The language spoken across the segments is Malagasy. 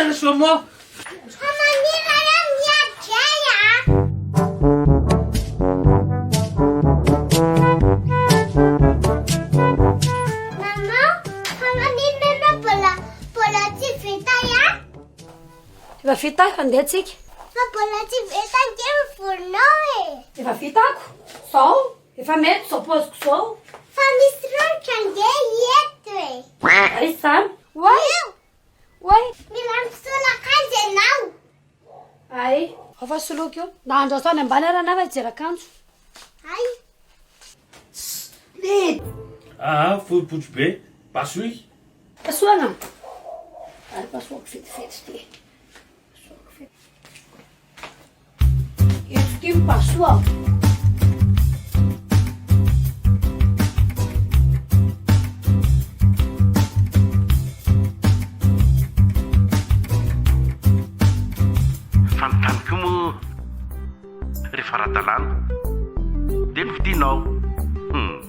tsara somo. Fa manina raha miady ay a? Maman, fa maninona ianao mbola mbola tsy vita ihany? Efa vita aho, andeha tsika. Fa mbola tsy vita ange ny volonao e. Efa vitako, zao, efa mety zao paoziko zao. Fa misy ronotra ange eto e. Aiza izany? Oay! Eo! Oay! Mila misolo akanjo ianao. Ay, ao fa soloiko io. Na andraso any ambany ary anah fa hijery akanjo. Ay. Aa, fohipotsy be, pasoy. Pasohana? Ary pasohako vetivety ity. Pasohako vetivety. Eto ity ny pasohako. Fa ny tany koa moa rehefa ara-dalàna dia novidianao. Hum.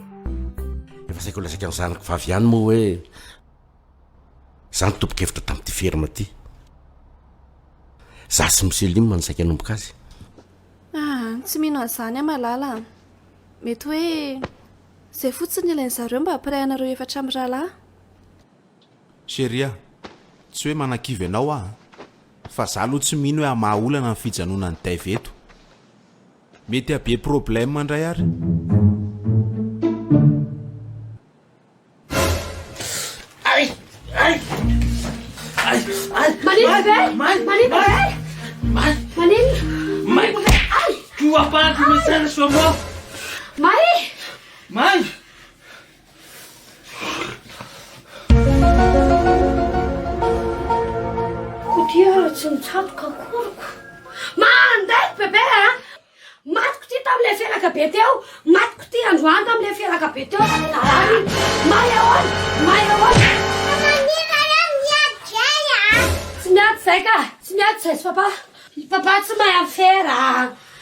Efa saika ho lazaiko an'ny zanako vavy ihany moa hoe za no tompon-kevitra tamin'ity ferme ity. Za sy Micheline no saika hanomboka azy. Ah, tsy mino an'izany aho Malala a. Mety hoe izay fotsiny no ilain'ny zareo mba hampiray anareo efatra mirahalahy. Chérie a, tsy hoe manakivy anao aho an, fa za aloha tsy mino hoe hamaha olana ny fijanonan'i Dave eto. Mety habe problème indray ary. Ay! Ay! Ay! Ay! Maninona be? May! Maninona be? May! Maninona? May! Ay! Tu vois pas que mes seins sont morts? May! May! Kodia tsy mitsatoka akoriko. Mandeha bebe a! Matiko ty tamin'ilay felaka be teo, matiko ty androany tamin'ilay felaka be teo. Narary iny. May ahoana? May ahoana? Fa maninona raha miady ay a? Tsy miady zay ka, tsy miady zay sy papa. I papa tsy mahay afera.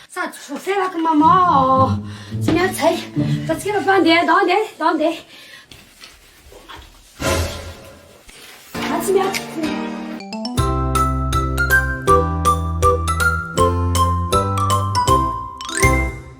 Sady voafelaka maman. Tsy miady zay. Fa tsika papa andeha, ndao andeha, ndao andeha. Za tsy miady.